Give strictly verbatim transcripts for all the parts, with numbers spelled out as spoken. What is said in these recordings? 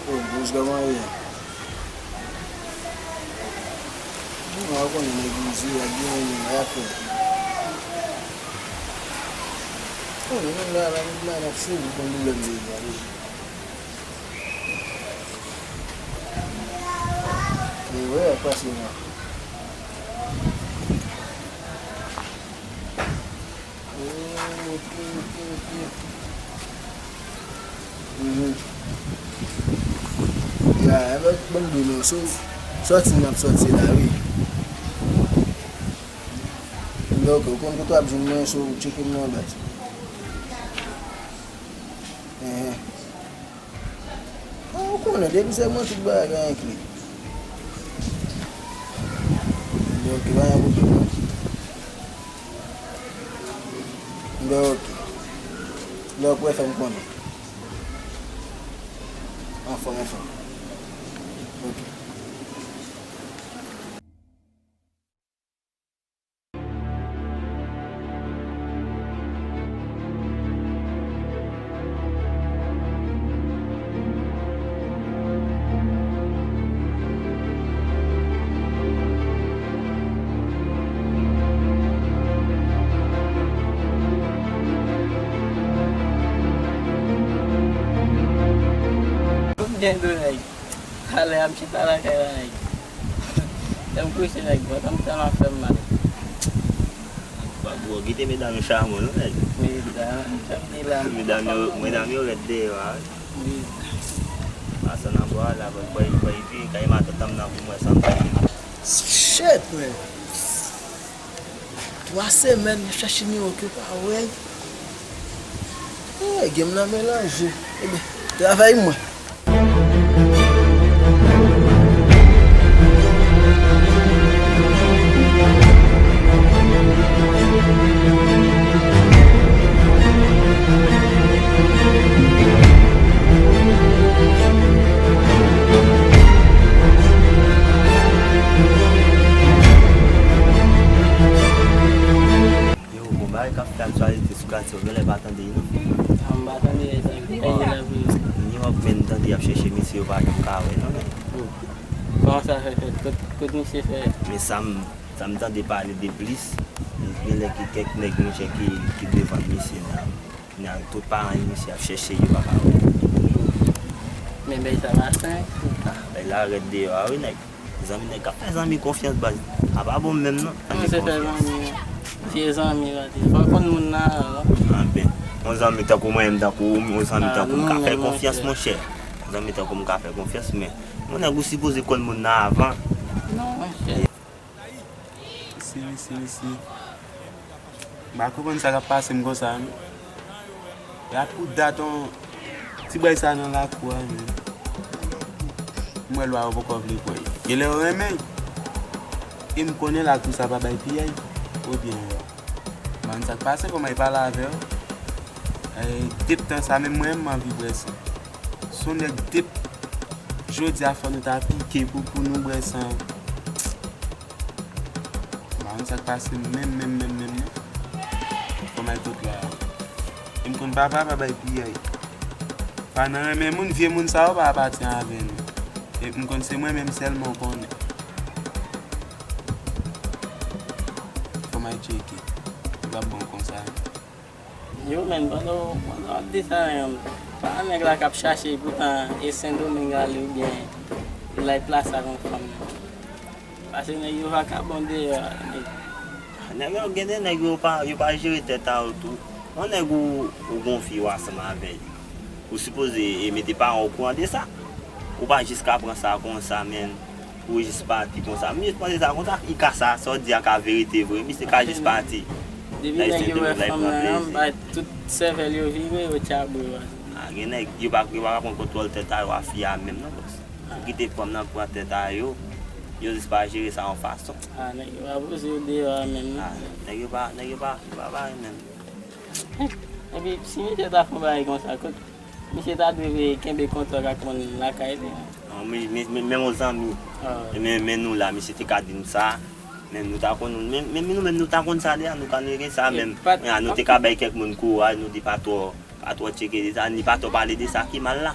Yo, bouz kòman ye? Bon, a konnen nèg mize ak gen yon moun afè. Bon, nou menm la, la, nou la, n ap swiv pou konn doulè m deja, wi. E wè, pase la. Oh, ok, ok, ok. Mhm. Ya, e lòt bann de nou, so, sòti n ap sòti la, wi. Donk, ou konn kote w ap jwenn mwen, so, ou tcheke m nan baz. Enhen. Ah, ou konnen, depi se mwen, tout bagay gen kle. Donk, pa gen pwoblèm, non. Donk, ok. Lè w prè, fè m konnen. Anfòm, anfòm. Ok. Byen dou nèg. Talè a m chita lakay la nèg. Lè m kouche nèg, bòt an m tèlman fè m mal. Bò, kite medam yo chame w non nèg. Medam, medam yo, medam yo rèd deyò a wi. Wi. Pase nan bò a la, bò, bò, bò, epi kay matant an m nan pou m wè sa m fè. Shit, man. Twa semèn m ap chache nimewo ke pa wè l. Eh, game nan melanje. Ebyen, travay mwen. Yo, bon, bagay k ap fè aktyalite sou katye, w genlè pa tande, non? Ah, m pa tande, e sa k te pase la pou yo. New York menm tande y ap chèche misye, yo pa janm ka wè, non, men. Kòman sa fè fèt? Kot, kot misye fè? Men sa m, sa m tande pale de plis, genlè ki kèk nèg, monchè, ki, ki devan misye nan. Kounye a, tout paran misye ap chèche, yo pa ka wè. Men bèy sa pa senk. Ah, bèy la rèd deyò a wi, nèg. Zanmi nèg k ap fè zanmi konfyans, baz. A pa bon menm, non. Non, se fè zanmi, vye zanmi, baz. Fò w konn moun nan avan. Anben, yon zanmi tankou mwen menm, tankou ou, yon zanmi tankou m ka fè konfyans, monchè. Yon zanmi tankou m ka fè konfyans, men yon nèg ou sipoze konn moun nan avan. Non, monchè. Mesye, mesye, mesye. M pa konprann sa k ap pase m konsa, non. E a pou dat on ti bway sa nan lakou a, men. M wè lwa yo poko vle kwè. Genlè yo renmen. E m konnen lakou sa pa bay piyay. Oubyen, m pa konn sa k pase, fò m al pale avè yo. E, dep tan sa, menm mwen, m anvi bwè san. Se yon nèg dep. Jodi a, fò nou ta pike pou, pou nou bwè san. M pa konn sa k pase menm, menm, menm, menm, non. Fò m al kot lwa a. E m konn papa pa bay piyay. Pa nan renmen moun, vye moun sa yo pa apatyen avè nou. E m konn se mwen menm sèlman w konnen. Fò m al tcheke. Li p ap bon konsa. Yo, men, pandan w, pandan w ap di sa, men, pa nèg la k ap chache, poutan e Sendomeng ale oubyen l al plase ak yon fanm. Paske nèg yo vakabon deyò a, nèg. Nèg yo, gen de nèg yo pa, yo pa jere tèt a yo tou. Yon nèg ou, ou gon fi ou ansanm avè l. Ou sipoze, e, mete paran w okouran de sa. Ou pa jis ka pran sa konsa, men. Ou jis pati konsa. M jis panse sa konsa, Ika sa, sa w di a ka verite vre. Misye ka jis pati. Depi nèg yo wè fanm nan, bay tout sèvèl yo vire, yo tchabwe yo. A, gen nèg, yo pa, yo pa ka pran kontwòl tèt a yo a fi a menm non, bòs. Yo kite fanm nan pran tèt a yo, yo jis pa jere sa yon fason. A, nèg yo pa poze yo deyò a menm non. A, nèg yo pa, nèg yo pa, yo pa parèy menm. Epi, si misye ta fè yon bagay konsa, kot, misye ta dwe kenbe kontwòl ak moun lakay li. Non, men, men, men, men yon zanmi. Ah. Men, men nou la, misye te ka di m sa. Men nou ta konn, men, men nou menm nou ta konn sa deja, nou ka nege sa menm. Men nou te ka bay kèk moun kouraj, nou di pa twò, pa twò tcheke de sa, ni pa twò pale de sa ki mal la.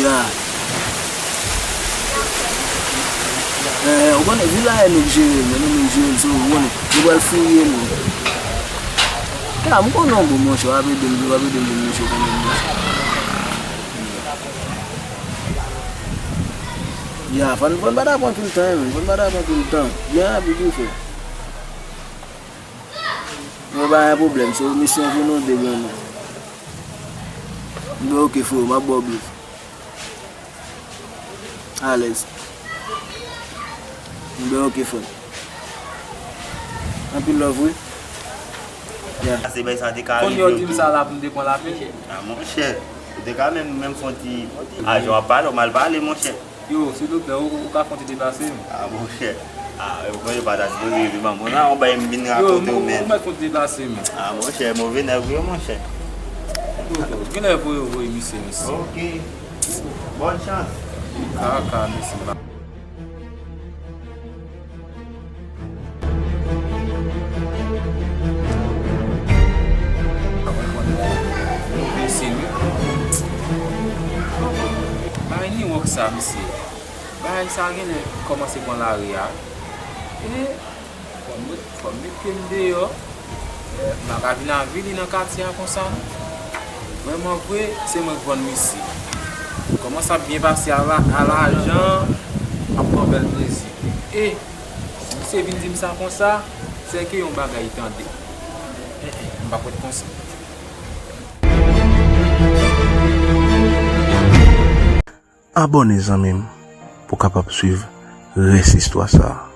Ya. Eh, ou konnen, vila e nou k jere l, men nou menm k jere l, so, ou konnen, nou pral fouye l. Ya, m konnen w bon, monchè, w ap ede m, w ap ede m, monchè, kanmenm, monchè. Ya, fò n, fò n pa ta pran tout tan, men, fò n pa ta pran tout tan. Byen rapid, wi, frè. Men pa gen pwoblèm, se yon misyon pou nou de, granmoun. M byen oke, freo, m ap ba w blues. Alèz. M byen oke, frè m. Anpil love, wi. Yeah. Se bay sa te ka rive. Konn yo di m sa la pou m te pran lapèn. Ah, monchè. Ou te ka menm, menm fon ti, fon ti ajan w ap pale, w mal pale, monchè. Yo, silvouplè, ou, ou ka fon ti deplase m? Ah, monchè. Ah, mwen pa ta sipoze rive ban mwen la, ou bay m vin rakonte w, men. Yo, ou mèt fon ti deplase m. Ah, monchè, move nèg yo, monchè. Yo, yo, gen lè voye, voye misye, mesye. Ok. Bòn chans. Kaka, mesye. Mesye, wi. Bagay ni wòk sa, mesye. Bagay sa genlè kòmanse pran lari a. E fò m met, fò m met pye m deyò. M pa ka vin avili nan katye a konsa non. Vrèman vre, se mwen k vann misye. Kòman sa ap byen pase a la, a lajan, m ap pran bèl plezi. E si misye vin di m sa konsa, se ke yon bagay tande. E, e, m p ap ret konsa. Abòne zanmi m pou w kapab swiv rès istwa sa a.